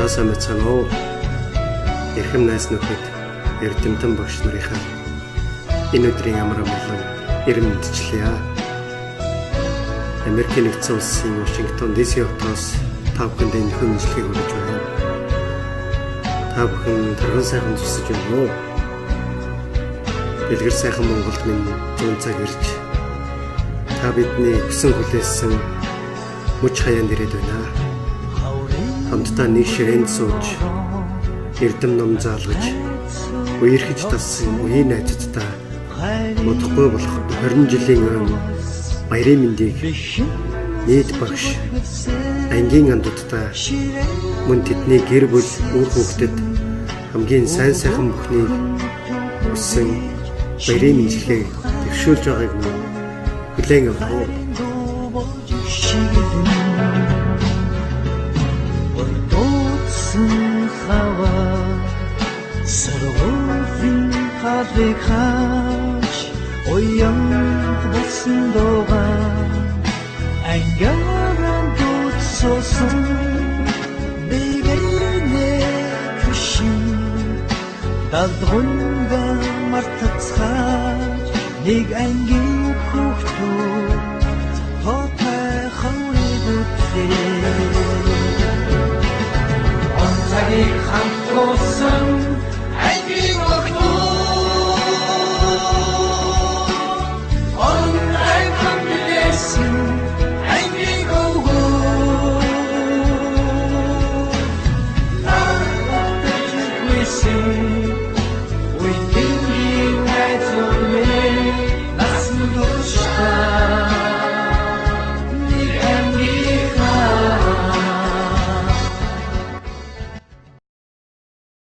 За сайн байцгаана уу? Эрхэм найз нөхөд, эрдэмтэн багш нарынхаа энэ өдрийн амар амгалан эрен мэндчилье. Америкийн нэгдсэн улсын Вашингтон DC хотоос та бүхэнд энэ хүү мэндчилгээг хүргэж байна. Та бүхэн тарган сайхан зусаж байна уу? Дэлгэр сайхан Монголд минь зүүн цаг ирж та бидний хүсэн хүлээсэн мөч хаяанд ирээд байна. Хамтдаа нэг ширээнд сууж, эрдэм ном заалгаж, үерхэж дассан үеийн найзуудтай удахгүй болох 20 жилийн өмнө баярын мэндийг нийт багш, ангийн андуудтай мөн тэдний гэр бүл, үр хүүхдэд хамгийн сайн сайхан бүхнийг хүссэн баярын мэндчилгээг дэвшүүлж байгааг мөн хүлээн авах уу? Сургуулийн хаалыг хааж уянг болсон дуугаа ангиаран дууцсан бигэнэ түшин далдгунга мартацгааж нэг ангийн